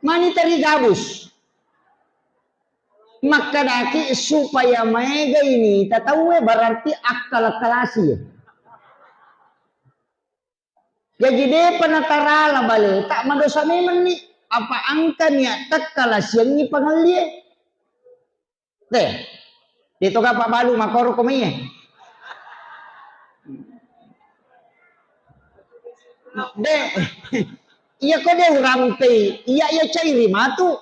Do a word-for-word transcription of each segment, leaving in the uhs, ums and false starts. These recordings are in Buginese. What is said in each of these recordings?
Mani teri gabus. Makkedaki supaya maegai nita tauwe, berarti akkala-kalasi. Jaji depa natarala baleta, madosa memenni. Apa engka niat takkalasiangngi pangellie. Deh, de toga pabbalu makoro ko maiye. De, iya ko de urampei, iya, iya cairi matu.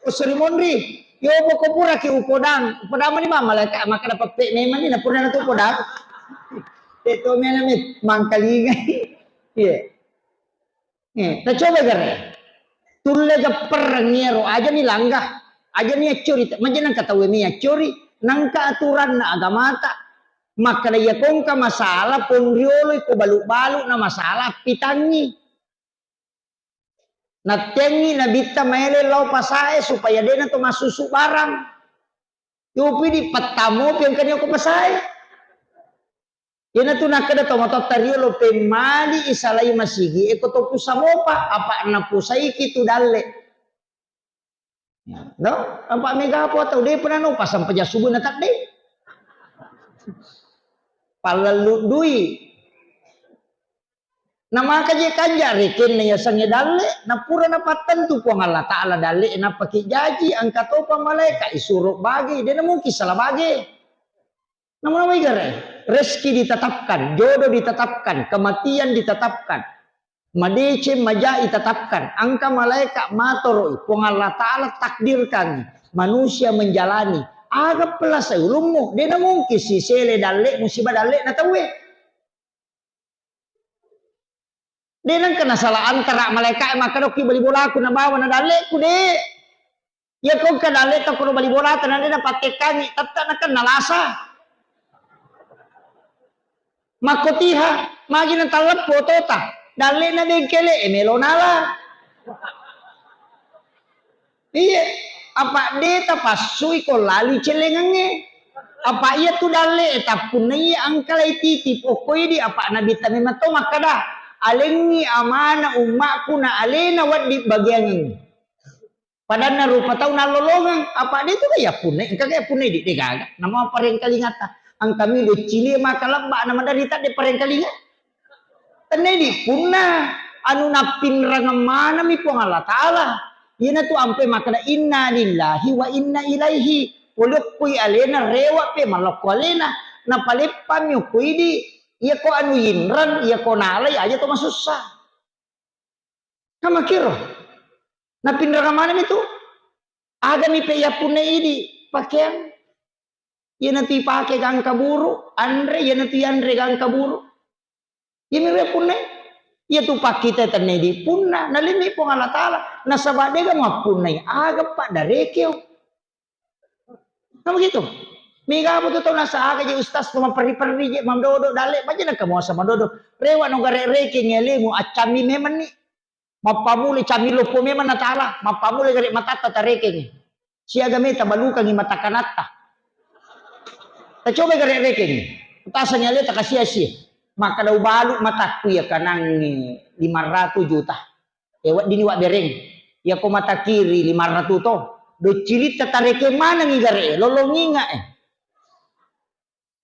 Usuri monri, yo boko pura ki upodang, upodang mani mama malaika, maka dapat pe memang ni, na pura natu podang. De to mena me mangkalingai. Iya. Eh, tacoba gare. Tulle gapperreng iyaro, aja ni langga, aja ni accori, maja nangka tauwe mi accori, nangka aturanna agamata. Makkeda iya kongka masalah ponriolo iko balu-balu na masalah pitangi. Nattengi nabitta maele lao pasae supaya dena to masusu barang. Yopi di pettamo pi engkani ko pasae. Iyanatu nakkeda tomatoatta riolo, pemmali isalai masigi e ko to pusa mopa, apa napusaiki tu dalle. No? Apa mega apa tau de pernah no pasang peja subuh na tadde. Pallellu dui. Na maka je kanja rekenna yasengnge dalle, na pura napattentu Puang Allah Ta'ala dalle, nappaki jaji, engka topa malaika isuro bage, de na mungkin salah bage. Namu-namu igare, rezeki ditetapkan, jodoh ditetapkan, kematian ditetapkan, madeceng, maja ditetapkan. Engka malaika matoroi, Puang Allah Ta'ala takdirkan manusia menjalani. Aga pelasai ulummu, de na mungkin sisele dalle, musibah dalle na tauwe. De nengka nasala antara malaika e makkeda okki bali bolaku nabawa na dalleku, de. Iya ko engka dalle to kono bali bolata na de napattekkangi, tette nakenna lasa. Makkotiha, magi natalleppo otota, dalle na bengkele e melo nala. Iye, apa de tapassui ko lali cellengengnge. Apa iya tu dalle e tappunnai engka lai titip okko idi, apa nabitta memang to makkeda, alengngi amana ummakku na alena weddi bagiangengngi. Padanna rupa tau nallolongeng, apa de tu ga yappunnai, engka ga yappunnai di, de gaga. Namo parengkalingatta, engka mi doccili maka lebba na maderita de parengkalinga. Tennedi punna anu nappinrangeng manami Puang Allah Ta'ala. Iyanatu ampe makkeda, "Inna lillahi wa inna ilaihi." Pole okkoi alena, rewa pe malokko alena. Napaleppami okko idi. Iyako anu yinreng, iyako nalai aja to masussa. Kamakiro. Nappinrangeng manami tu. Agami pe yappunna idi pakeang. Iyanatu ipake gangka buru, anre, iyanatu yanre gangka buru. Iyami riappunnai. Iyatu pakkita tennedi punna, nalemmi Puang Allah Ta'ala. Nasaba dega muappunnai, aga paddarekeo. Nah begitu. Mega betul tau nasa aga je ustaz tu maperri-perri je, madodo dalle, maja nakamuasa madodo. Rewa no gare rekeng alemu, accammi memenni. Mappamula cammi loppo memang natala, mappamula gare matatta tarekengngi. Siaga meta balukangngi mata kanatta. Tacoba gare rekengngi. Tasangi aleta kasiasi. Makkeda ubalu matakku iya kanangngi lima ratus juta. E weddini wabbereng. Iyako mata kiri lima ratus to. Doccilitta tarekeng manengngi gare, lolonginga e.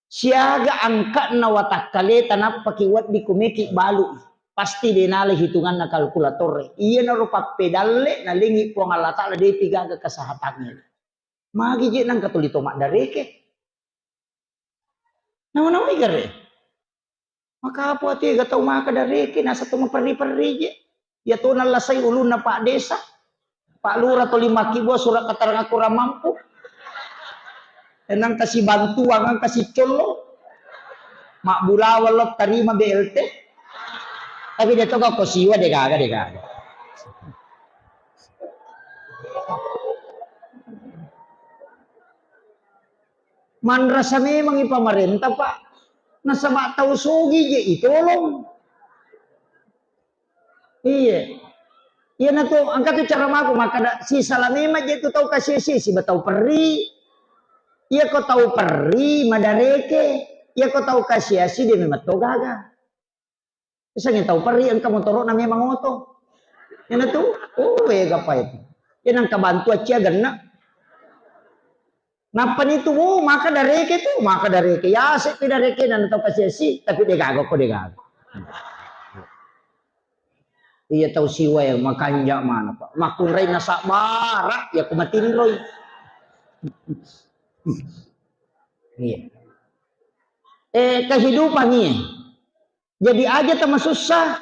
Siaga angka'na watakkaleta nappaki wedding kumeki balu'i. Pasti de nala hitunganna kalkulatorre. Iyanaro pappedalle nalengi Puang Allah Ta'ala depi gaga kesehatangnge. Magi je nangka tuli to maddareke. Nama-nama igare. Maka apa tega tau maka dareke nasa to maperri-perri je. Iya to nallasai ulunna Pak Desa, Pak Lurah toli makkibua surat keterangan kurang mampu. Enang kasi bantuan, enang kasi collo. Mabbulawang lo tarima B L T. Tapi dia toga ko siwa degaga, degaga. Manrasa memang i pamarenta, Pak. Nasaba tau sogi je itolong. Iye. Iyanatu, engka tu cara mako makkeda, sisala memang je tu tau kasiasi siba tau perri. Iya ko tau perri madareke, iya ko tau kasiasi de memang to gaga. Misalnya tau perri engka motoro'na memang oto. Iyana tu, oh, wega pa itu. Iyana engka bantu accia genna. Nappa ni tu, oh, maka dareke tu, maka dareke. Ya, sepi dareke na tau kasi-asi, tapi de gaga ko de gaga. Iya tau siwa ya, makanja mana, Pak. Makunrai nasabara, ya ku matinroi. Iya. Eh, kehidupan iya. Jadi aja tama susah.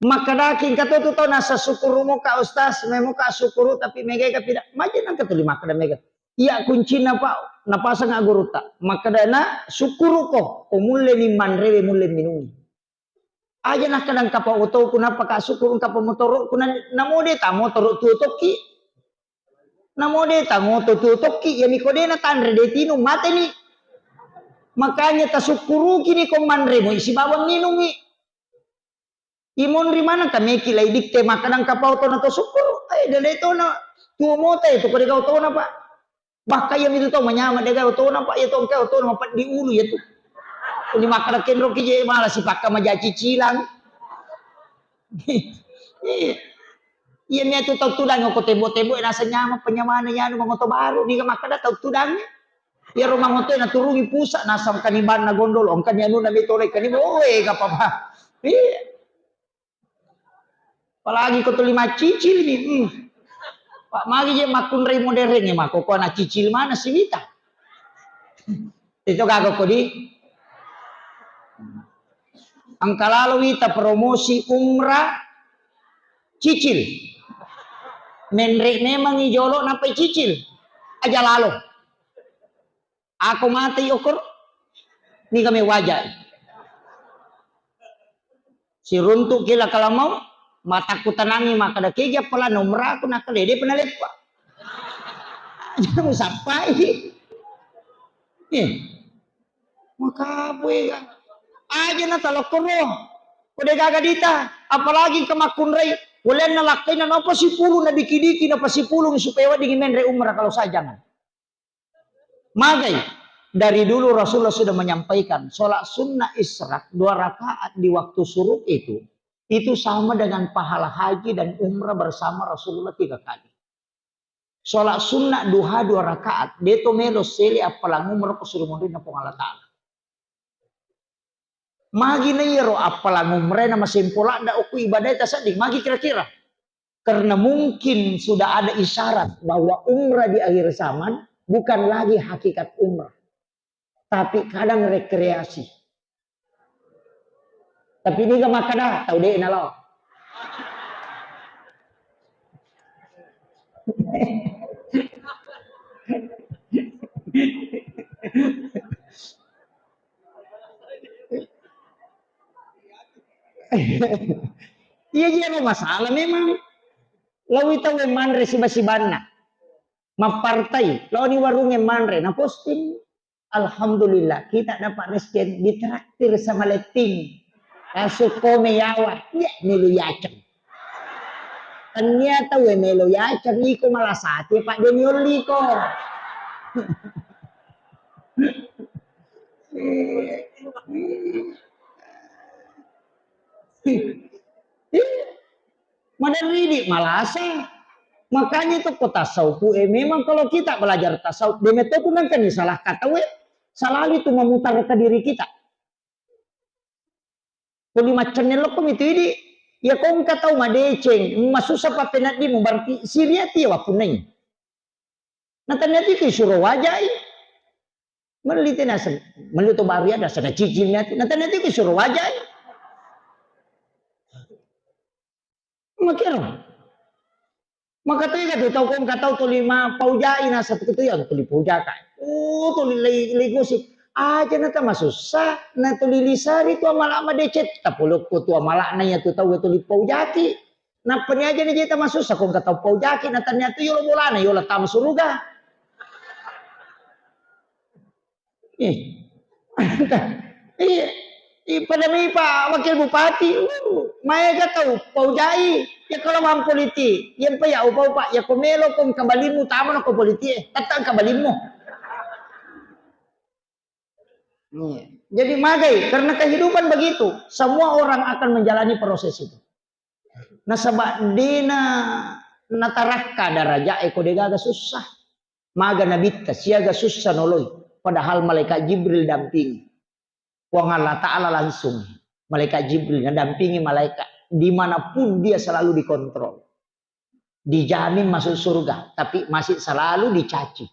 Makkadaki engka to tu tau nasa sukkuru'mo ka ustaz, memo ka sukkuru tapi mega ka pida. Maja nangka tuli makkada mega. Iya kuncinna Pak, napasang gurutta. Makkadana sukkuruko, ko mulle ni manrewe mulle minungi. Aja nakkada engka pa otoku nappa ka sukkuru engka pa motoro'ku na, namo de ta motoro tuo tokki. Namo de ta moto tuo tokki, iyami ko de natanre de tinung mateni. Makanya tasukkuruki ni ko manremo isi bawang nginungi. Imonri maneng ka meki lai ditte makkadang kapau tona to sukkuru. Eh, dele tona tuo mota itu ko dega otona, Pak. Bahkan iya mitu tau manyama dega otona, Pak, iya tongke otona mapeddi ulu iya tu. Ini makkada kenro ki je malah sipakka maja cicilang. Iya. Iya mi tu tau tudang ko tebo-tebo nasa nyama penyamana yanu mangoto baru ni makkada tau tudang. Iyaro mangotoe naturungi pusa, nasang kanibanna gondolo, engkani anunna metolai kaniba, oh, eh, gak apa-apa. Iya. Apalagi ko tuli maccicil ni, hmm. Pak, magi je makkunrai modern ya, mako ko anak cicil mana siwita? Itu gaga ko di. Engka lalo wita promosi umrah cicil. Menre memang i jolo napai cicil. Aja lalo. Ako mate i okor. Ni kami wajai. Siruntuk kila kalamau, matakku tanangi makkada keja pala nomor aku nakkada de pernah lepa. Jangan sappai. Eh. Maka apa ya? Aja na talokkoro. Kode gaga dita, apalagi ke makkunrai. Walenna lakkaina napa sipulu na diki-diki napa sipulu supaya wedding menre umrah kalau saya jangan. Magai, dari dulu Rasulullah sudah menyampaikan, sholat sunnah isyraq dua rakaat di waktu syuruk itu, itu sama dengan pahala haji dan umrah bersama Rasulullah tiga kali. Sholat sunnah duha dua rakaat, deto melo sele appalang umrah ko suruh munrinna Puang Allah Ta'ala. Magi na iyaro appalang umrena masempo ladda okko ibadai tasedding, magi kira-kira? Karena mungkin sudah ada isyarat bahwa umrah di akhir zaman bukan lagi hakikat umrah, tapi kadang rekreasi. Tapi ini gak makan dah, tahu deh nalo. Iya, iya, no masalah memang. Lawi tau yang manre siba-sibanna. Mappartai, lawan di warung yang manre, na posting. Alhamdulillah, kita dapat rezeki ditraktir sama letting. Langsung kome yawa, ya melu yaceng. Tania tau melo yaceng iko malasati, Pak, deni olliko. Maderri di malasa. Makanya itu kota sauku, eh, memang kalau kita belajar tasawuf, demetto tu nangkani salah kata we, selalu itu memutar ke diri kita. Tuli maccennellokko mitu idi, iya ko engka tau madeceng, masussa pappeneddimu, berarti siriati iya wappunnai. Nataniati ki suro wajai. Melli te naseng, melli to baru ya, naseng cicil niati. Nataniati ki suro wajai. Makero. Maka tu ega tu tau ko engka tau tuli ma paujai naseng tu ya tuli paujakai. Oh, tuli lei, lei gosip. Aja na tamasussa, na tuli lisari tu amala madeceng. Tapolokko tu amala na iya tu tau tuli paujaki. Nappa ni aja ni je tamasussa ko engka tau paujaki, na tania tu yolo bolana, yolo tama suruga. Eh. Iya. Iya, pada mi Pak Wakil Bupati, uh, maega tau paujai, ya kalau mampu liti, yang paya upau Pak, ya ko melo ko engka balimu, tama ko politi, eh, tata engka balimu. Iya. Jadi magai, karena kehidupan begitu. Semua orang akan menjalani proses itu. Nasaba dena natarakka daraja e ko degaga sussa. Maga nabitta siaga sussa noloi. Padahal malaikat Jibril dampingi. Puang Allah Ta'ala langsung. Malaikat Jibril nadampingi malaikat. Dimanapun dia selalu dikontrol. Dijamin masuk surga, tapi masih selalu dicaci.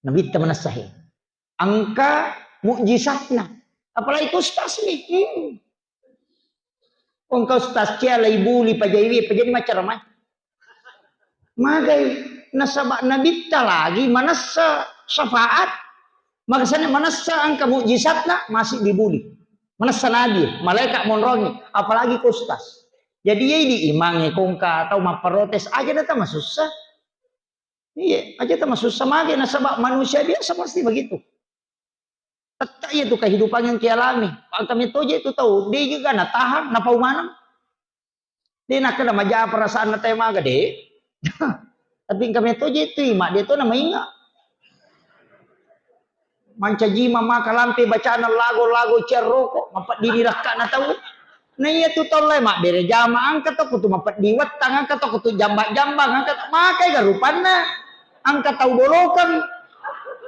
Nabitta manessa he. Engka mukjizatna. Apalagi ke ustaz nih. Hmm. Engka ustaz cia lai buli pajaiwi, pajani macaramai. Magai nasaba nabitta lagi manessa syafaat. Makasane manessa engka mukjizatna masih dibuli. Manessa nabi, malaikat monrongi, apalagi ke ustaz. Jadi iya di imange kongka tau mapprotes aja data masussa. Iya, aja ta masussa mage nasaba manusia biasa pasti begitu. Tetta iya tu kehidupan yang kialami. Engka metoje tu tau, de juga natahang, napau maneng. De nakkeda maja perasaan na tau maga de. Tapi engka metoje tu ima de to na mainga. Mancaji maka lampe bacana lago-lago ciarroko, mapeddini rakkana tau. Na iya tu tau lae mabbere jama, engka to kutu mapeddi wettang, engka to kutu jamba-jambang, engka to makai ga rupanna. Engka tau bolokeng,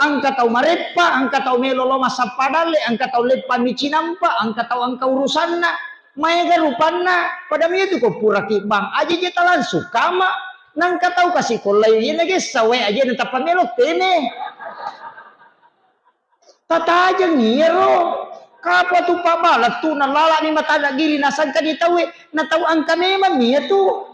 engka tau mareppa, engka tau melo lo massappa dalle, engka tau leppa mi cinampa, engka tau engka urusanna. Maega rupanna, pada mi tu ko pura kibbang, aja je talangsung kama, nangka tau kasi kollai, iya nagessa wae aja na tappa melo teme. Tatajeng iyaro. Kapa tu pabala tu nalalani matada giri nasangka di tauwe, na tau engka memang iya tu.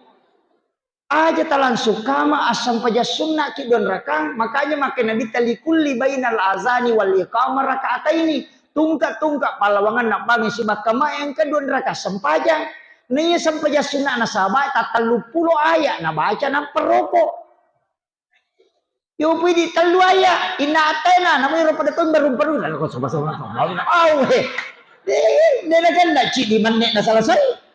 Aja talangsung kama assampajang sunna ki dua rakang, makanya makkeda Nabitta likulli bainal azani wal iqamah rakaataini. Tungka-tungka pallawanganna bangngi sibakka mae engka dua rakang sempajang. Naiya sempajang sunna nasaba tattellu pulo ayat nabaca nappa roko. Yo pui di tellu ayat, inna ataina, namai ro pada tong baru-baru, lalu kau soba-soba, soba, au he. Eh, de nakenna cidi menne na selesai.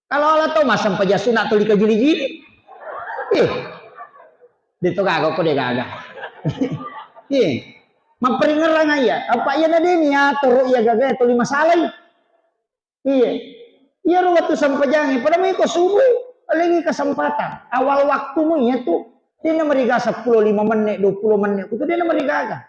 Kalau Allah tau massempajang sunna tuli kajili-jili. Eh. De to gaga ko de gaga. Eh. Mapperingerang iya. Apa iya na de ni atoro iya gaga tuli masalai. Iya. Iyaro wettu sempajangnge, pada mui ko subuh, alengi kesempatan. Awal waktumu iya tu. De na mariga seppulo lima menne, dua pulo menne, kutu de na marigaga.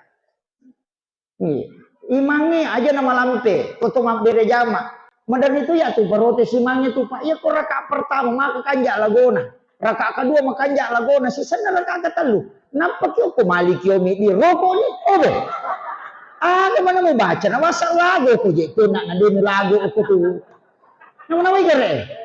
Iya. Imangnge aja na malampe, ko to mabbere jama. Maderri tu ya tu protes imangnge tu, Pak. Iya ko raka pertama maka kanja lagona. Raka kedua makanja lagona, sisenna raka ketellu. Nappa ki ko mali ki omi di roko ni. Obe. Aga mana mau baca na masa lago ko je tu nak nadenu lago ko tu. Nama nama igere.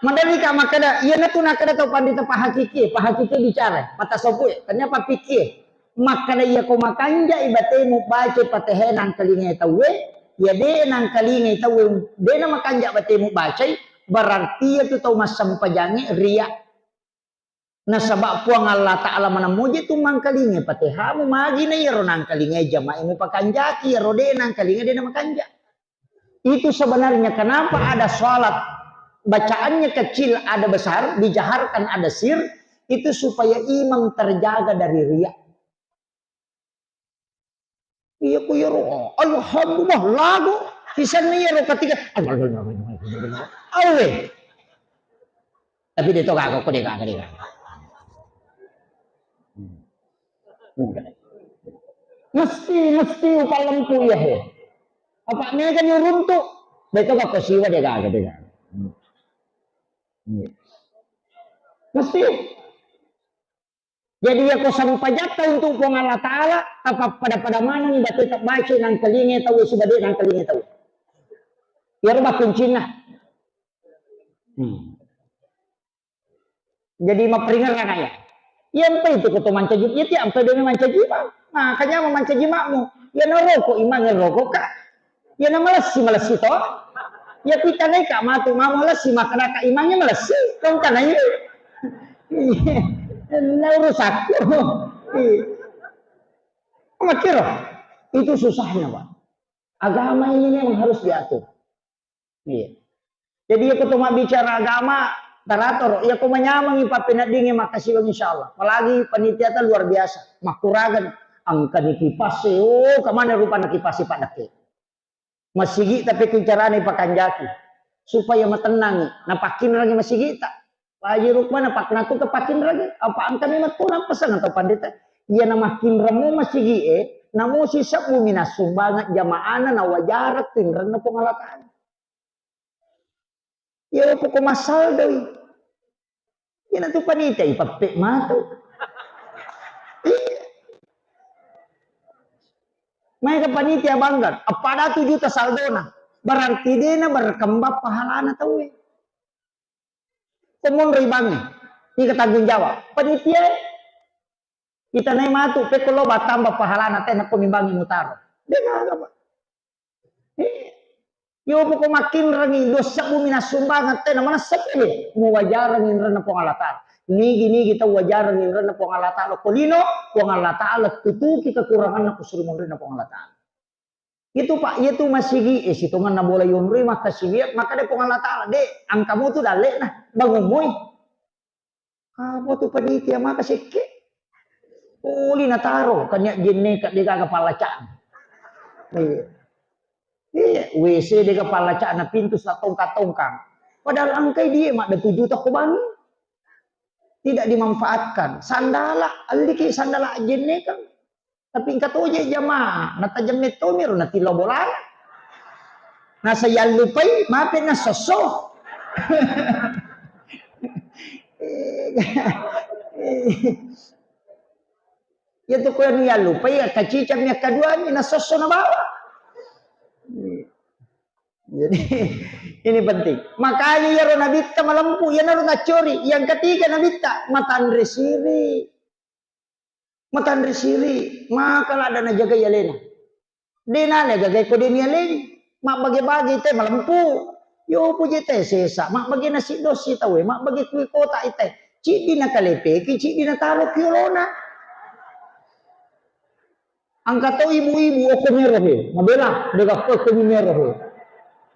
Maderri ka makkeda, iya natu nakkeda tau pandita pahakiki, pahakiki bicara, mata sopue, tanya papiki. Makkeda iya ko makanjai batemu baca Fatihah nangkalingai tauwe, iya de nangkalingai tauwe, de na makanja batemu bacai, berarti iya tu tau massempajangnge ria. Nasaba Puang Allah Ta'ala maneng moje tu mangkalingai Fatihamu, magi na iyaro nangkalingai jamai mupakanjaki, iyaro de nangkalingai de na makanja. Itu sebenarnya kenapa ada salat bacaannya kecil, ada besar, dijaharkan, ada sir, itu supaya imam terjaga dari ria. Iya ku iyaro, alhamdulillah lagu, sisenna iyaro ketika, awe. Tapi de to gaga ko de gaga de gaga. Mesti, mesti upallempu iya he. Apa mega ni uruntu, de to gaga siwa de gaga de gaga. Mesti. Jadi, iya ko sempajatta untuk Puang Allah Ta'ala, tapappada-pada maneng bate tabbaca nangkalingai tau sibawa de nangkalingai tau. Iyaro bakkuncinna. Hmm. Jadi, maperingerang ayah. Iya, ampai itu ko to mancaji, iya, tiap ampai demi mancaji, Pak. Makanya mau mancaji makmu. Iya, naroko, imangnge roko, Kak. Iya na malessi, malessi to. Iya pitanai ka matu mamo malessi, makkedaka imangnge malessi. Kau tanai. Na urusakku. Iya. Makkiro. Itu susahnya, Pak. Agama ini memang harus diatur. Iya. Jadi, iya, ketua bicara agama, Taratoro, iya ko manyamengi pappeneddingnge makkasiweng insyaallah. Apalagi panitiata luar biasa. Makkuragan, engkani kipas e, oh, kemana rupanna kipas e, Pak Dakke. Masigi tapi ku carana ipakanjaki. Supaya matennangi, napakkinrangi masigita. Pak Haji Rukman, apa nakku kepakkinrangi? Apa engkani mettu nappeseng atau pandita? Iya namakkinremmu masigi e, namo sisebbu minassumbangeng jamaahna nawajareng tinrenna Puang Allah Ta'ala. Iya, poko massaldoi. Iyana tu panitia ipeppe matu. Iya. Maega panitia bangga, appada tu juta saldona. Berarti dena berkembang pahalana tauwe. Ko monroi bangnge, ika tanggung jawab. Panitia e. Itanai matu, pekko lo battamba pahalana te, nakko mimbangi mutaro. De gaga, Pak. Eh, yo poko makkinrengi, dua sebbu minassumbangeng te, na manessa pe, muwajareng inrenna Puang Allah Ta'ala. Nigi-nigi tau wajareng inrenna Puang Allah Ta'ala. Ko lino, Puang Allah Ta'ala tutuki kekuranganna kusuri monrinna Puang Allah Ta'ala. Itu, Pak, iya tu masigi, eh, sitongenna bola yonroi makkasiwiang, makkeda Puang Allah Ta'ala, de, angkamu tu dalle'na, bangummoi. Apa tu panitia maka sekke? Poli nataro, kanya jenne ka de gaga pallaca'na. Iya. Iya, W C de gaga pallaca'na, pintu sa tongkang-tongkang. Padahal engkai die madda tujuh toko bangi. Tidak dimanfaatkan. Sandala, alliki sandala jenne kan. Tapi engka toje jamaah, natajemme tomiro natillo bolana. Nasa yallupai, mape nasosso. Iya tu ko yallupai, akkacicammi, akkaduami, nasosso nabawa. Jadi, ini penting. Makanya iyaro nabitta malempu, iyanaro naccori. Yang ketiga nabitta, matanre siri. Matanre siri, maka ladda najagai alena. De nale gagai ko de nialeng. Mabbage-bage te malempu. Yo puje te sesa, mabbage nasi dosi tawe, mabbage kui kota ite. Ciddi nakalepeki, ciddi nataro ki olona. Engka to ibu-ibu okko mero he, mabela, de gappo okko mero he.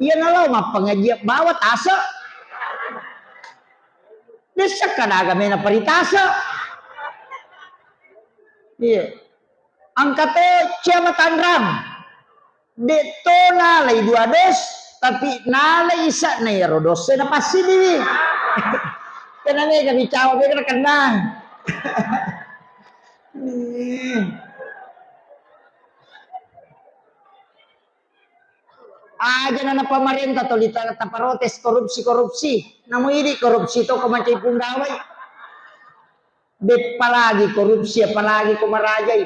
Iya nalo mappangajian bawa tase. Dessa kadaga mena paritase. Iya. Engka to cia matanrang. De to nalai dua dos, tapi nalai isa'na iyaro dosse napassiddiwi. Kena mega bicawa mega nakenna. Aja na pamarenta toli ta-, taparotes korupsi-korupsi. Namo idi korupsi to ko macai pundawai. Beppa lagi korupsi, apalagi ko marajai.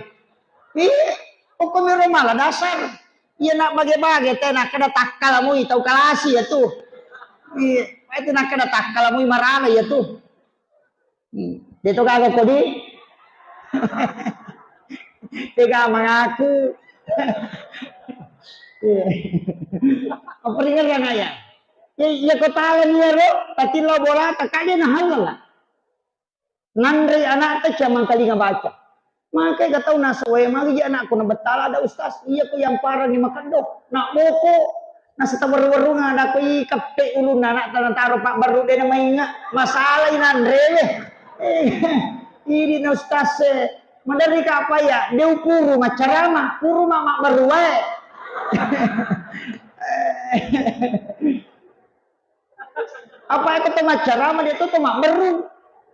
Ih, okko mero mala dasar. Iya nak bage-bage te nakkeda takkala mui tau kalasi ya tu. Iya, itu nakkeda takkala mui marana ya tu. Hmm. De to gaga kodi? Tega mangaku. Iya. Apa ringan kan ayah? Ya, ya kota lagi ya ro, tapi lo bola tak aja nah halal lah. Nanre anakta cia mangkalinga baca. Maka ga tau nasawae magi je anakku na bettala ada ustaz. Iya ko yang parani makeddo. Nak boko. Nasa tawerru-werrunga ada ko i kappe ulunna anakta nataro pak baru dena mainga. Masalah inanre we. Eh, idi na ustaz e. Maderri ka apa ya? Deu puru macarama. Puru mak mak baru wae. Apa aku to maccarama dia tu to mabberru.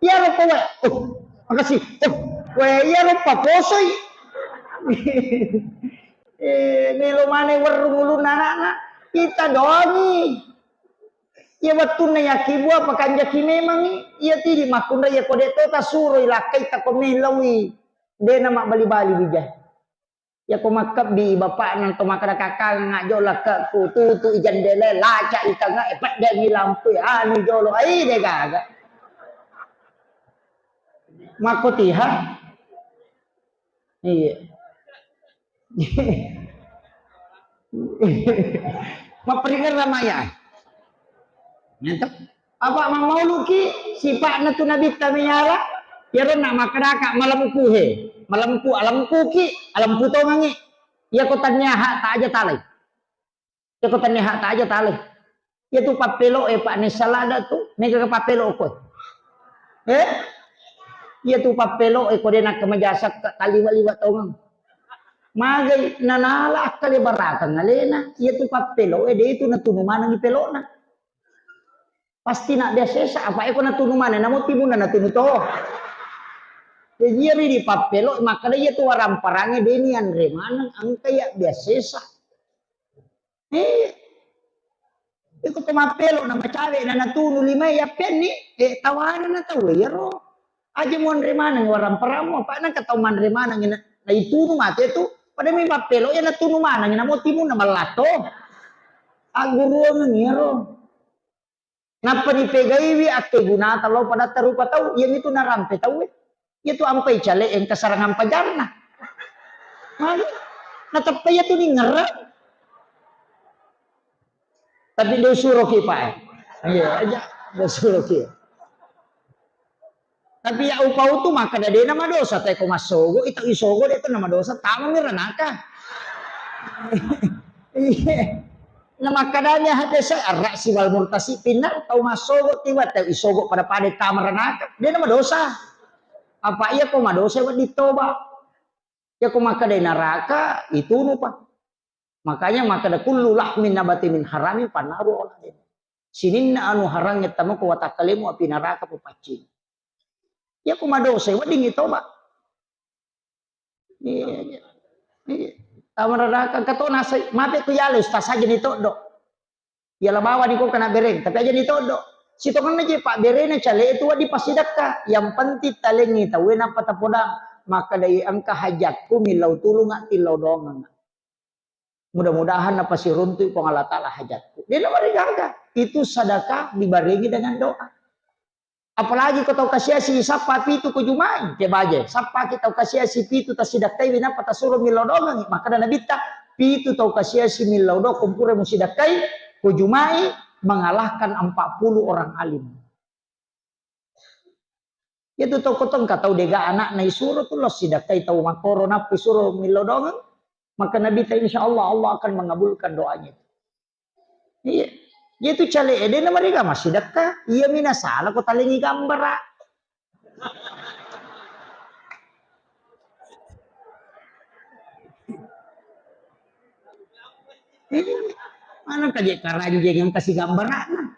Iya ro kowe. Oh, makasih. Oh, kowe iya ro paposoi. Eh, melo mane werrung ulunna anakna. Kita dongi. Iya wettunna yaki bua pakanjaki memangi. Iya tidi makkunra iya kode to tasuroi lakkai ta ko melowi. Dena mabbali-bali bija. Yako makkebbi bapakna to makkeda, "Kakang, ngajjo lekke'ku, tutu'i jendela, laca'i tange'e, peddengi lampu, anu jolo, ai de gaga." Makkotiha? Iya. Mapperingeng ramaya. Nyanto? Apa mammauluki sipa'na tu nabitta meyala? Iyaro na makkedaka malempu he. Malempu, alempuki, alempu tongengi. Iyako tannia hak ta aja talai. Iyako tannia hak ta aja talai. Iya tu pappelo e, Pak, nessa lada tu, mega ke pappelo ko. Eh? Iya tu pappelo e, ko de' nakkemajasa ka taliwa-liwa tongeng. Magai nanala akkale barakang alena, iya tu pappelo e, de' tu natunu maneng pelona. Pasti na biasa esa, apa eko natunu maneng, namo timunna natunu to. Jadi iya ri di pappelo, makkeda iya tu waramparange de' ni anre maneng, engka iya biasa esa. Eh, iko to mappelo na macawe na natunu lima ya penni, eh, tawana na tau iyaro. Aja muanre maneng waramparammu, apa nangka tau manre maneng na, na itunu mate tu, pada mi pappelo ya natunu maneng, namo timunna mallato. Agguruang iyaro. Nappa nipegaiwi akkegunata lao padatta rupa tau, iyamitu narampe tauwe. Iyatu ampai cale engka sarangang pajarna. Magi? Nateppa iyatu ningerang. Tapi de' usuroki, Pak, eh. Iya, aja. De' usuroki. Tapi ya upau tu makkeda de' namadosa, te ko massogo, itau isogo de' tu namadosa, tamami ranaka. Iya. Na makkedanya hadese arra siwal murtasi pinna tau massogo tiwa tau isogo pada-pada tama ranaka. De' namadosa. Apa iya ko madosa wedding toba. Iya ko makkeda naraka, itunu pa. Makanya makkeda kullu lahmin nabati min haramin fannaru aula bihi. Sininna anu harangnge tamako watakkalemu api naraka papaccing. Iya ko madosa weddingngi toba. Iya, iya. Iya. Tama naraka engka to nasai, mape ku yale ustaz aja ni toddo. Iya la bawa ni ko kena bereng, tapi aja ni toddo. Sitongenna je pak berena cale itu wedding passidekka. Yang penting talengi tauwe nappa tapodang. Makkeda engka hajatku millau tulung attillau doangeng. Mudah-mudahan napasiruntu'i Puang Allah Ta'ala hajatku. Dia namarigaga. Itu sedekah dibarengi dengan doa. Apalagi ko tau kasiasi sappa pitu ko Juma'i, ke baje. Sappa ki tau kasiasi pitu tasidakkai winappa tasuro millau doangengi. Maka Nabitta, pitu tau kasiasi millau doang kompura musidakkai ko Juma'i mengalahkan empat puluh orang alim. Iya tu toko tongka tau dega anakna isuro tu lo sidakkai tau makoro nappa isuro millau doangeng. Maka Nabitta, insya Allah, Allah akan mengabulkan doanya. Iya. Iya tu cale ede na mariga massidakka. Iya mina salah ko talengi gambara. Iya. Mana kaje karanjeng yang kasih gambarana.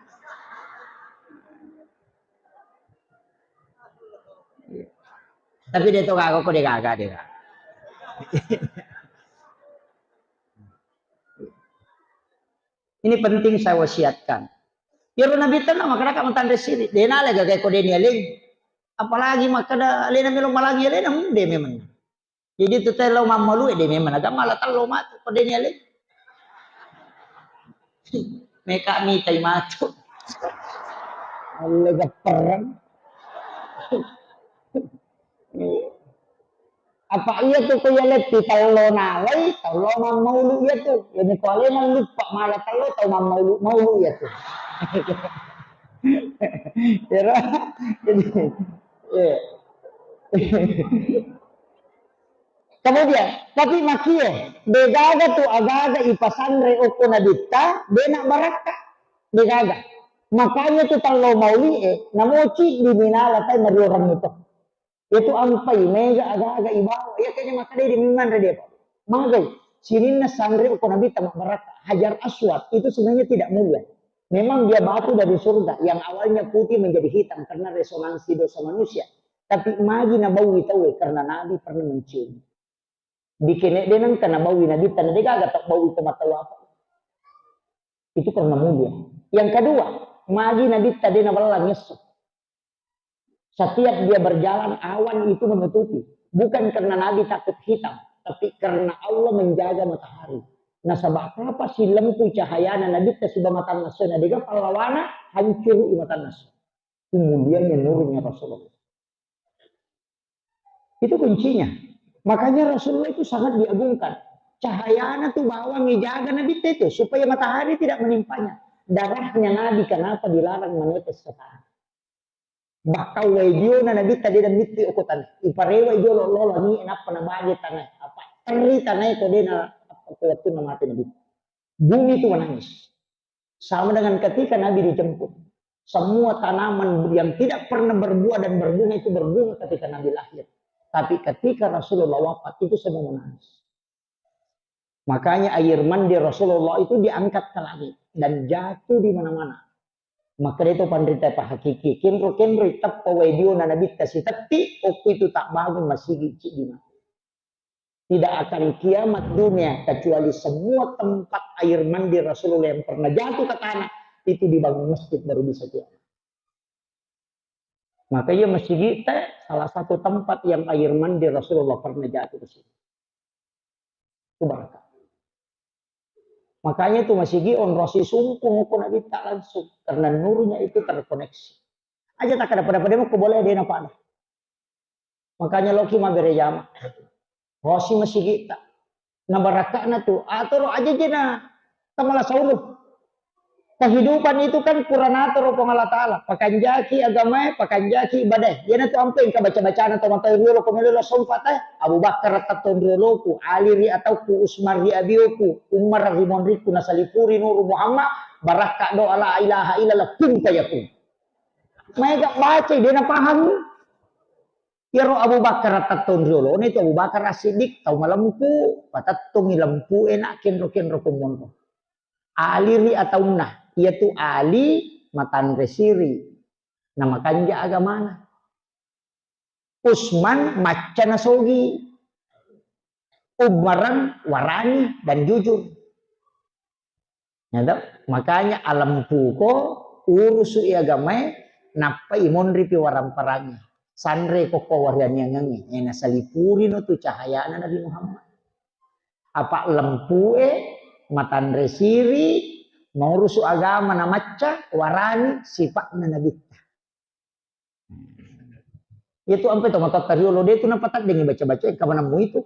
Tapi de' to gaga ko de' gaga de' gaga. Ini penting saya wasiatkan. Iyaro Nabitta na makkeda ka matanre siri, de' nala gaga ko de' ni aleng. Apalagi makkeda alena melo malangi alena, hmm, de' memang. Jadi tu tau lao mammalu e de' memang, aga mala tallo matu ko de' ni aleng. Meka mitai matu. Alle gappereng. Apa iya tu ko iya letti tallo nalai, tallo mammaulu iya tu. Iya ni ko alena luppa mala tallo tau mammaulu, maulu iya tu. Iyaro, jadi, iya. Kemudian, tapi makie, de' gaga tu aga-aga ipasanre okko Nabitta, de' na barakka, de' gaga. Makanya tu tallo mauli e, namoci diminala tai mariorang itu. Itu ampai mega aga-aga ibawa, iya kayaknya maka de' diminanre de' pa. Magai, sininna sanre okko Nabitta mabbarakka. Hajar Aswad itu sebenarnya tidak mulia. Memang dia batu dari surga yang awalnya putih menjadi hitam karena resonansi dosa manusia. Tapi magi nabaui tauwe karena Nabi pernah mencium. Dikene de' nengka nabaui Nabitta na de' gaga tau baui ko mata apa. Itu karena mulia. Yang kedua, magi Nabitta de' nabellang esso. Setiap dia berjalan, awan itu menutupi. Bukan karena Nabi takut hitam, tapi karena Allah menjaga matahari. Nasaba' kapang silempui cahayana Nabitta siba matanna esso na de' gaga pallawana, hancuru i matanna esso. Itu mulianya nurnya Rasulullah. Itu kuncinya. Makanya Rasulullah itu sangat diagungkan. Cahayana tu bawang ijaga Nabitta itu supaya matahari tidak menimpanya. Darahnya Nabi kenapa dilarang menetes sekarang? Bahkan wae diona Nabitta de' namitti okko tanah. Iparewa jolo lolo ni nappa nabage tanah. Apa terri tanah itu de' na apa kuatunna mati Nabitta. Bumi itu menangis. Sama dengan ketika Nabi dijemput. Semua tanaman yang tidak pernah berbuah dan berbunga itu berbunga ketika Nabi lahir. Tapi ketika Rasulullah wafat, itu semua menangis. Makanya air mandi Rasulullah itu diangkat ke langit dan jatuh di mana-mana. Maka itu panrita pahakiki, kenro-kenro teppa wae diona Nabitta sitetti, okko itu tak bangun masigi cik di mati. Tidak akan kiamat dunia kecuali semua tempat air mandi Rasulullah yang pernah jatuh ke tanah itu dibangun masjid, baru bisa kiamat. Maka iya masigi te salah satu tempat yang air mandi Rasulullah pernah jatuh ke sini. Itu barakah. Makanya itu masigi onrosi sumpung ko Nabitta langsung karena nurnya itu terkoneksi. Aja tak ada pada-pada mau boleh dia nampak. Makanya loki mabbere jama. Rosi masigitta. Na barakka'na tu, atoro aja jena tamala saulu. Kehidupan itu kan pura natoro Puang Allah Ta'ala. Pakanjaki agamae, pakanjaki ibadae. Iyana tu ampe engka baca-bacana to matoa riolo ko melo sompa te. Abu Bakar tetton rioloku, Ali ri atauku, Usman ri abioku, Umar ri monriku, nasalipuri nuru Muhammad, barakka doa la ilaha illallah, kun fayakun. Maega baca, dia napahami. Iyaro Abu Bakar tettong riolona itu Abu Bakar As-Siddiq tau malempu, patettongi lempu enak kenro-kenro kumonro. Aliri ataunna, iyatu Ali matanre siri, namakanja agamana. Usman macca nasogi, Umarang warani dan jujur. Ya toh? Makanya alempuko urusu i agamae, nappa imonripi warang-parangnge. Sanre kokko warianiangengnge, e nasalipurino tu cahayana Nabi Muhammad. Apa lempue, matanre siri, maurusu agama na macca, warani sipa'na Nabitta. Iya tu ampe to matoatta riolo de tu napataddengi baca-baca engka manammu itu.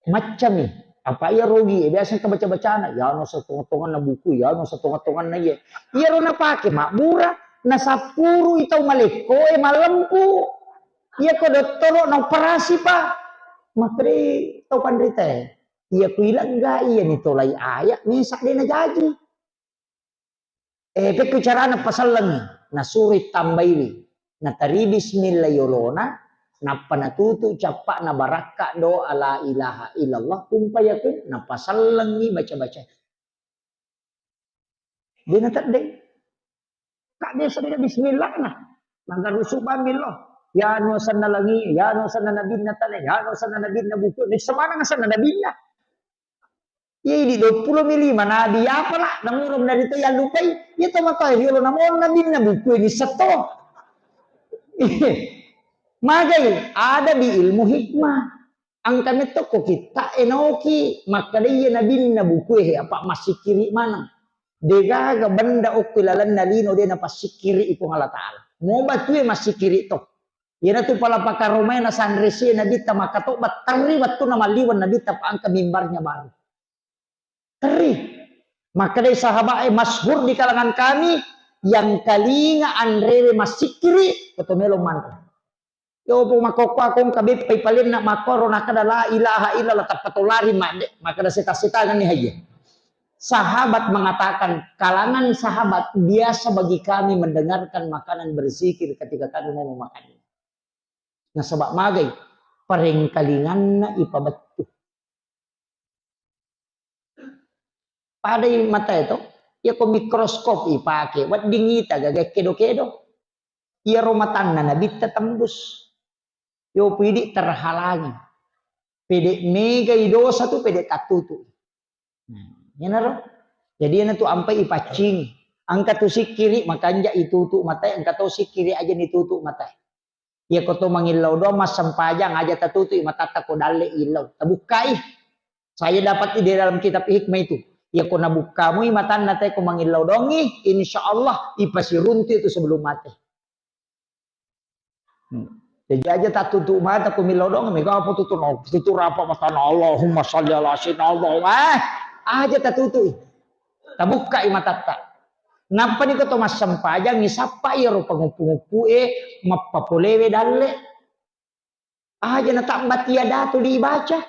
Maccami. Apa iya rogi e biasa engka baca-bacana. Ya no setonga-tonganna buku, ya no setonga-tonganna iye. Iyaro napake mabbura, nasappuru i tau malekko e malempu. Iya ko dottoro na operasi pa. Makkeda tau panrita e. Iya ku ilegga iya ni tolai aya mesa de najaji. Eh, pekku carana pasellengi, nasuroi tambaiwi, nateri bismillah yolona, nappa natutu cappa'na barakka doa la ilaha illallah, kun fayakun, napasellengi baca-baca. De nateddeng. Kak biasa de bismillah na. Mangga rusu bammi lo. Ya no sanna langi, ya no sanna nabinna tane, ya no sanna nabinna buku. Ni semana sanna nabinna. Iya, idi dua puluh mi lima nabi, apa lah, namurung dari itu yang lupai, iya to maka riolo namon nabi na buku ini seto. Magai, ada di ilmu hikmah. Angka metto ko kita enoki, maka dia nabi na buku eh, apa masih kiri mana? Degaga benda okko lalanna lino de na pasikiri i Puang Allah Ta'ala. Mo batue masikiri to. Iyanatu pala pakaromae nasanre sie Nabitta makkatobba terri wettunna malliweng Nabitta pa engka mimbarnya baru. Terri. Makkedai sahabat e, masyhur di kalangan kami, yang kalinga anrewe massikiri, koto melo manre. Yopo makkokkoa kongka beppai palenna makkoro nakkeda la ilaha illallah tappa to lari madde, makkeda seta-setangan ni haye. Sahabat mengatakan, kalangan sahabat biasa bagi kami mendengarkan makanan berzikir ketika kami mau memakannya. Nasaba magai, parengkalinganna ipabettu. Padai matae to, iya ko mikroskop ipake, wedding ita gaga kedo-kedo. Iyaro matanna nabitta tembus. Yo pidi terhalangi. Pede megai dosa tu pede tattutu. Nah, iyanaro. Jadi iyanatu ampai ipaccingi. Engka tu sikkiri makanja itutu matae, engka to sikkiri aja nitutu matae. Iya ko to mangillau doang massempajang aja tatutui matatta ko dalle illau. Tabukkai. Saya dapat di dalam kitab hikmah itu. Iya ko nabukkamui matanna te ko mangillau doangi, insya Allah ipasiruntu itu sebelum mate. Hmm. Jadi aja tatutu mata ko millau doang, mega apa tutu no, tutu rapa matana Allahumma salli ala sayyidina Allahumma. Eh, aja tatutui. Tabukkai matatta. Nappa niko to massempajang, isappa iyaro panguppu-nguppu e mappapolewe dalle. Aja natabbat iya datu dibaca.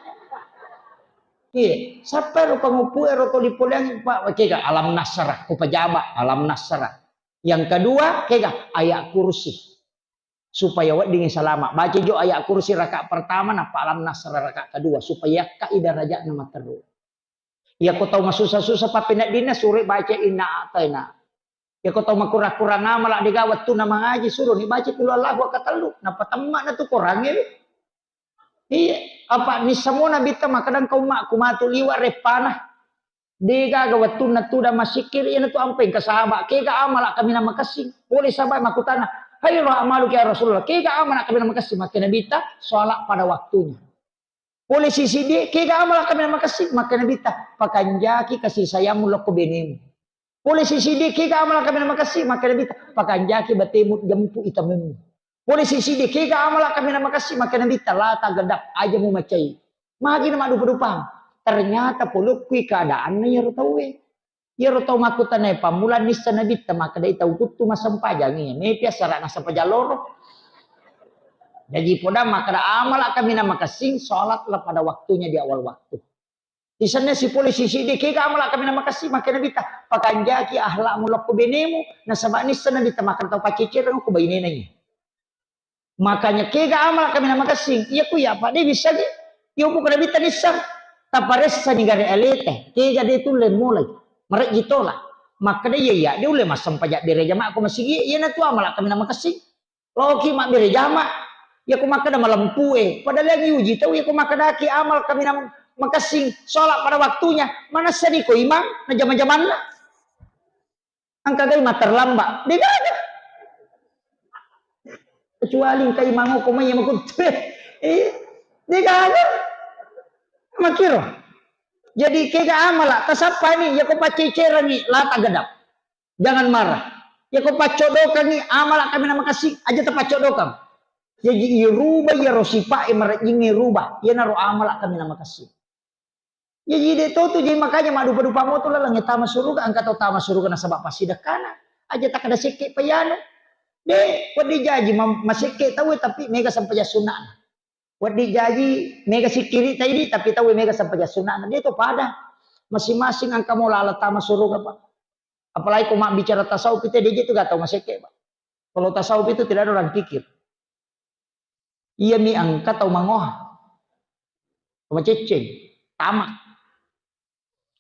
Iya, sappa ero panguppu ero tuli poleang, Pak, kega alam nasara, ko pajaba alam nasara. Yang kedua, kega ayat kursi. Supaya weddingngi salama. Baca jo ayat kursi rakaat pertama, nappa alam nasara rakaat kedua, supaya yakkai darajatna matteru. Iya ko tau masusa-susa pappeneddinna, sure baca inna a'taina. Iya ko tau makurang-kurang amala, dega wettunna mangaji, suroni baca qul huwallahu katellu, nappa temmana tu korangnge. Iya, apa nissamona bitta makkeda engka ummakku matu liwa reppana. Degaga wettunna tudang massikkiri, iyanatu ampai engka sahaba, kega amala kaminang makessing. Pole sahaba makkutana, "Khairu a'maluka ya Rasulullah, kega amala kaminang makessing?" Makkeda Nabitta, "Sholat pada waktunya." Pole sisiddi, "Kega amala kaminang makessing?" Makkeda Nabitta, "Pakanjaki kasih sayangmu lokko benemu." Pole sisiddi, "Kega amala kaminang makessing?" Makkeda Nabitta, "Pakanjaki batemu jempu itamemmu." Pole sisiddi, "Kega amala kaminang makessing?" Makkeda Nabitta, "La taghdab, aja mumacai." Magi na maddupa-dupang. Ternyata polokkui keadaanna iyaro tauwe. Iyaro tau makkutanai pammula nissa Nabitta, makkedai tau kuttu massempajangi, mepi assara'na sempajang loro. Jaji podang makkeda amala kaminang makessing, sholatlah pada waktunya di awal waktu. Isenna sipole sisiddi, kega amala kaminang makessing, makkeda Nabitta, pakanjaki akhlakmu lokko benemu, nasaba nissa Nabitta makkeda tau paccecereng ko bainena iye. Makanya kega amala kaminang makessing, iya ku iya apa de bissagi. Iya ku kada Nabitta nissang, taparessani gare aleta, kega de tulle mulai, marejji tola. Makkeda iya, iya, de ulle massempajang bere jama ko masigi, iyanatu amala kaminang makessing. Loki mabbere jama, iya ko makkeda malempu e, padahal yang diuji tau, iya ko makkedaki amal kaminang makessing, sholat pada waktunya, manessani ko imang, na jama-jamanna. Engka gai matterlambat, degaga. Kecuali engka imang ko mai makuttu, eh, degaga. Makiro. Jadi kega amala, tasappani, iya ko paccecerengi, la taghdab. Jangan marah. Iya ko paccoddokangngi amala kaminang makessing, aja tapaccoddokan. Jaji iruba iyaro sipa'e marejjingnge iruba, iyanaro amala kaminang makessing. Jaji de to tu, jaji makanya maddupa-dupa moto laleng tama suruga, engka tau tama suruga nasaba passidekkana. Aja takkeda sekke pa iyanu. De, wedding jaji ma-, masekke tauwe tapi mega sempajang sunna'na. Wedding jaji mega sikkiri taidi tapi tauwe mega sempajang sunna'na. De to pada. Masing-masing engka mo laleng tama suruga, Pak. Apalagi ko mabbicara tasawuf itu, de je tu gak tau masekke, Pak. Kalau tasawuf itu tidak ada orang kikir. Iya mi engka tau mangoha. Macecceng, tamak.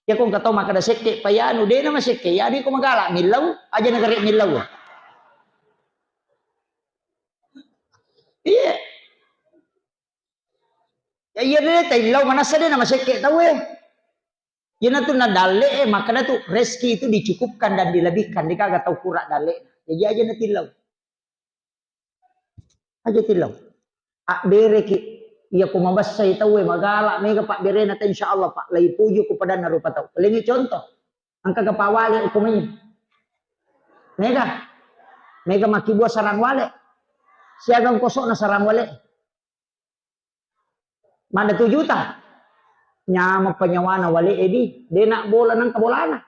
Ya ko engka tau makkeda sekke, pa iyanu, de na masekke, iyanu ko magala, millau, aja na gare millau. Iya. Ya iya de, taillau manassa de na masekke tauwe. Iyanatu na dalle'e, makkeda tu, rezeki itu dicukupkan dan dilebihkan, degaga tau kura dalle'na. Jaji aja na tillau. Aja tillau. Abbereki, iya ko mabessai tauwe, magala, mega pabberena ta, insya Allah, Pak, laipuju ko padanna rupa tau. Lengi contoh, engka ga pawale ko mai. Mega, mega makkibua sarang wale. Siagang kosokna sarang wale. Madda tu juta. Nyamappa nyawana wale edi, de na bola nangka bolana.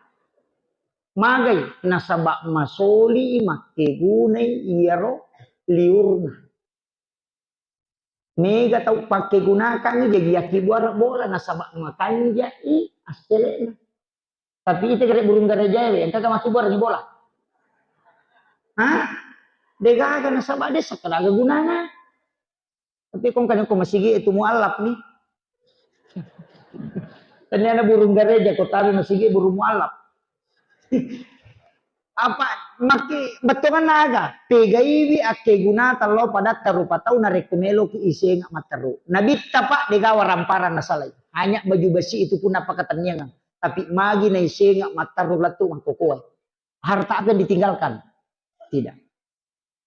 Magai, nasaba masoli makkegunai iyaro liurna. Mega tau pakkegunakangngi jaji yakkibuara bola, nasaba makanjai assele'na. Tapi ite gare burung garejae, engka ga makkibuarangngi bola? Hah? Degaga, nasaba de sakkadaga gunana. Tapi kong kan ko masigi itu mualaf nih. Tania na burung gareja ko tabe masigi burung mualaf. Apa makki bettuanna aga? Pegaiwi akkegunata lao padatta rupa tau narekko meloki isenga matteru. Nabitta, Pak, degawa ramparang nasalai. Hanya baju besi itu pun napakatenniangang. Tapi magi naisenga matteru lettu mangkokoe. Harta apa yang ditinggalkan? Tidak.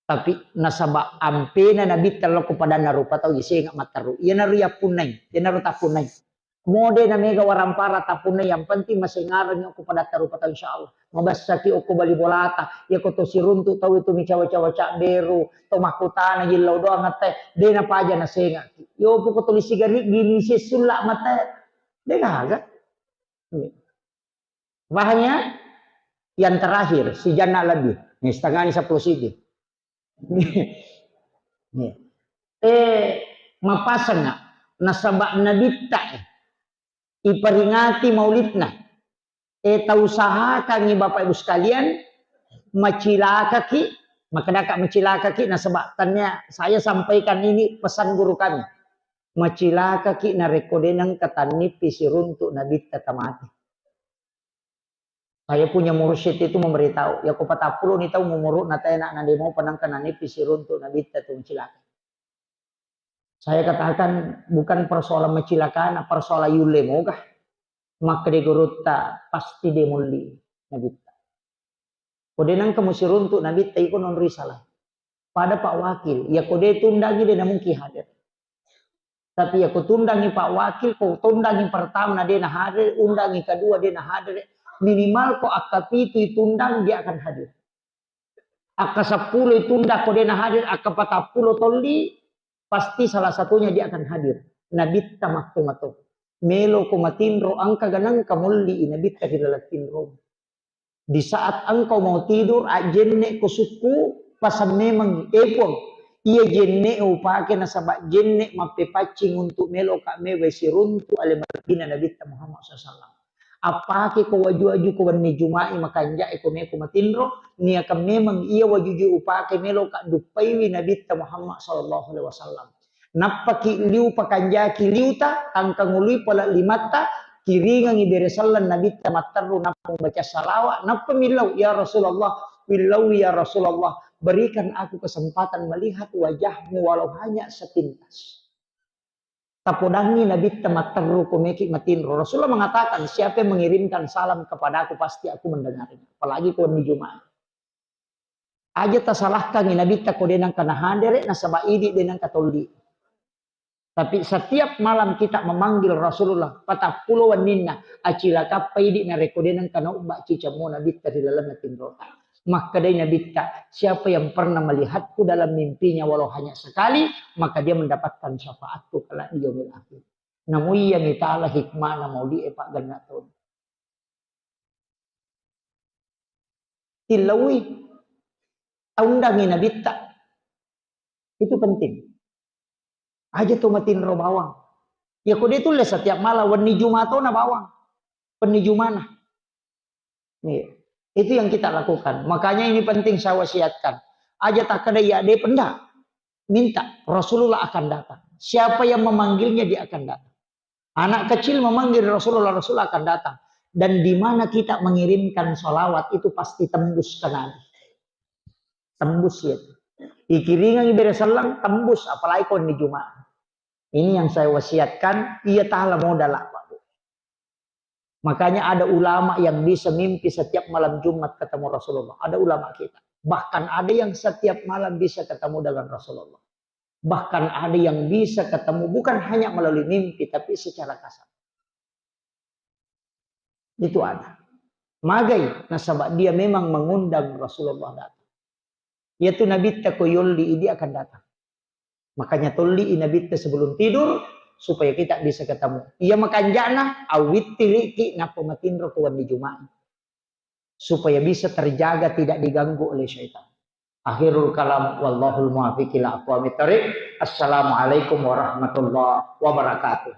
Tapi nasaba ampena Nabitta lao ko padanna rupa tau, isenga matteru. Iyanaro yappunnai, iyanaro tappunnai. Mode na mega warampara tappunnai, yang penting masengarengngi okko padatta rupa tau, insya Allah. Mabessaki okko bali bolata, iya ko to siruntu tau itu micawa-cawa cabberu, to makkutana jillau doang atte, de napaja nasengaki. Yo poko tuli sigari gini sessulla mate, de gaga. Iya. Paham ya? Yang terakhir, si janna lebih. Nih, setengah ini sepuluh sidi. Nih. Eh, mapasang nggak? Nasaba Nabitta, eh. Iperingati maulidna. Eh, tausahakangngi Bapak Ibu sekalian, macilakaki, makkedaka macilakaki, nasaba tania saya sampaikan ini pesan guru kami. Macilakaki narekko de nengka tannippi siruntu nabitta tamate. Saya punya mursyid itu memberitahu, ya ko patappulo ni tau mumuru na tena na demo penangka nanipi siruntu nabitta tu cilaka. Saya katakan bukan persoalan macilakana, persoalan yulle moga. Makkede gurutta pasti demolli nabitta. Ko de nengka musiruntu nabitta iko non risalah. Pada Pak Wakil, ya ko de tundangi de namungkin hadir. Tapi ya ko tundangi Pak Wakil, ko tundangi pertama na de na hadir, undangi kedua de na hadir, minimal ko akka pitu itundang dia akan hadir. Akka seppulo itundang ko de na hadir, akka patappulo tolli, pasti salah satunya dia akan hadir. Nabitta matto-matto. Melo ko matinro, engka ganang kamolli nabitta ri laleng tinro. Di saat engkau mau tidur, ajjenne ko sukku, pasang memang, eh Puang, iya jenne upake nasaba jenne mappepaccing untuk melo ka mewe siruntu ale Madinah Nabitta Muhammad sallallahu alaihi wasallam. Appake ko waju-waju ko wenni Juma'i makanja'e ko meko matinro, niakan memang iya waju-waju upake melo ka duppaiwi Nabitta Muhammad sallallahu alaihi wasallam. Nappaki liu pakanjaki liuta, tangkangului pole limatta, kiringangi bere selleng Nabitta matteru, nappa membaca salawat, nappa millau, "Ya Rasulullah, millau ya Rasulullah, berikan aku kesempatan melihat wajahmu walau hanya sepintas." Tapodangi Nabitta matteru ko meki matinro. Rasulullah mengatakan, "Siapa yang mengirimkan salam kepadaku, pasti aku mendengarnya." Apalagi ko wenni Juma'i. Aja tasalahkangi Nabitta ko de nengka nahadere, nasaba idi de nengka tolli. Tapi setiap malam kita memanggil Rasulullah, patappulo wenninna, acilakappa idi narekko de nengka naubba cicammo Nabitta ri lalenna tinrota. Makkedai Nabitta, "Siapa yang pernah melihatku dalam mimpinya walau hanya sekali, maka dia mendapatkan syafaatku kelak di yaumil akhir." Namuiyangi taala hikmana mauli'e paggenna taunna. Tillaui, taundangi Nabitta. Itu penting. Aja to matinro bawang. Ya ko de tulle setiap malam, wenni Juma tona bawang. Wenni Jumana. Iya. Itu yang kita lakukan. Makanya ini penting saya wasiatkan. Aja takkeda iya de penda. Minta, Rasulullah akan datang. Siapa yang memanggilnya, dia akan datang. Anak kecil memanggil Rasulullah, Rasulullah akan datang. Dan di mana kita mengirimkan salawat, itu pasti tembus ke Nabi. Tembus ya. Ikiringangi bere selleng, tembus, apalagi ko di Jumat. Ini yang saya wasiatkan, iya taala modal, Pak Bu. Makanya ada ulama yang bisa mimpi setiap malam Jumat ketemu Rasulullah. Ada ulama kita. Bahkan ada yang setiap malam bisa ketemu dengan Rasulullah. Bahkan ada yang bisa ketemu bukan hanya melalui mimpi, tapi secara kasar. Itu ada. Magai, nasaba dia memang mengundang Rasulullah datang. Yaitu Nabitta ko yolli, dia akan datang. Makanya tolli Nabitta sebelum tidur, supaya kita bisa ketemu. Iya makanjana, awittiriki nappa matinro ko wenni Jumat. Supaya bisa terjaga, tidak diganggu oleh syaitan. Akhirul kalam, wallahul muwaffiq ila aqwamit thariq. Assalamualaikum warahmatullahi wabarakatuh.